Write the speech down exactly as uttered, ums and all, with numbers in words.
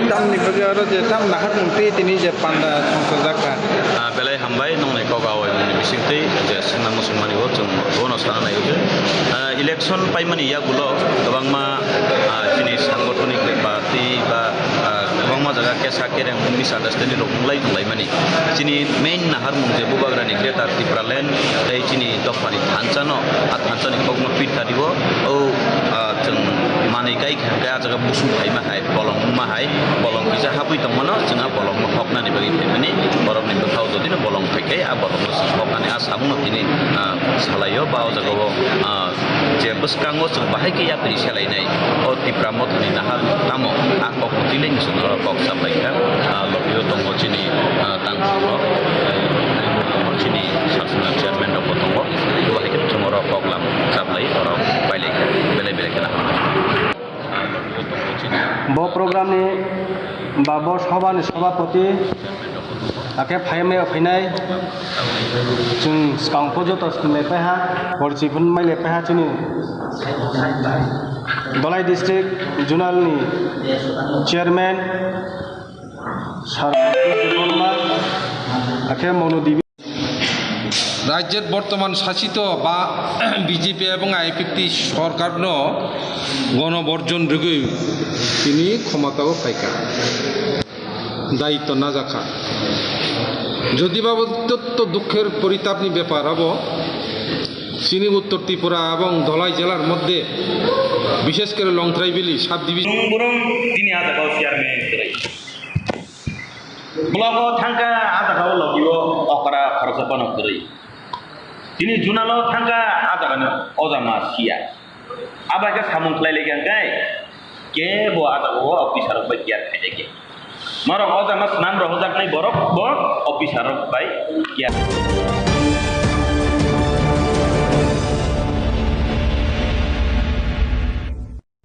Tamni bagwi oro je tam naharmung twi tini je panda songchajak kha. Ah, belai hambai nongni kok awaimungni bisingtwi je swngna muchungmani o chwng bono sana naiwi khe. Ah, election paimani yagulo kwbangma, ah, chini sangothoni ba tei ba, ah, kwbangma jaga kesa kereng misunderstanding rok wnglai tonglaimani. Chini main naharmung je bubagrani Greater Tipraland tei chini dophani thansa no, a thansa ni kokno pit kariwo. O, ah, chwng manwi kai kha hwnkhe, ah jaga busung phaima hai, bolong wngma hai, bolong kisa habwi tongmano, chwng a bolongno hoknani bagwi phaimani, borokni bwkhao jodi no bolong phaikhai, a bolongno chwng hoknani a samungno tini, ah, salaio, ba o jagao, ah, je bwskango chwng bahai khe yapri selainai, o Tipra Mothani nahar tamo, a kokno twilaini chwng oro kok chaplaikha, ah, lobio tongo chini, ah, tangkhungrok, chini sakchwngna chairman rokbo tongo, bahai khe chwng oro koklam chaplai oro pailaikha, belai belai kheno hambai. Bo program ni ba bo soba ni sobapoti, akhe phaimaya phainai, chwng swkang pho joto swkang lai paiha, borchi phun mai lai paiha chini Dholai district zonal ni chairman Sir Debbarma, akhe Monu Devi. রাজ্যের বর্তমান শাসিত বা বিজেপি এবং আইপিএফটি সরকারনো গণবর্জন রুগী তিনি ক্ষমতাও পাইকা দায়িত্ব না যাখা। যদি বাবু অত্যন্ত দুঃখের পরিতাপনি ব্যাপার হব, চিনি উত্তর ত্রিপুরা এবং ধলাই জেলার মধ্যে বিশেষ করে লংথরাইবিলি sub division Burung burung tini a jaga o chairman kwrwi. Block o thangkha a jaga o logi o okra khoroksa bono kwrwi. Tini junalo thangkha a jaga ni ojama siya. Abo hai khe samung khlai lai kha hwnkhe kebo a jaga o officer rok bai care khaijak ya. Norok ojama swnam rohorjaknai borok bo officer rok bai care.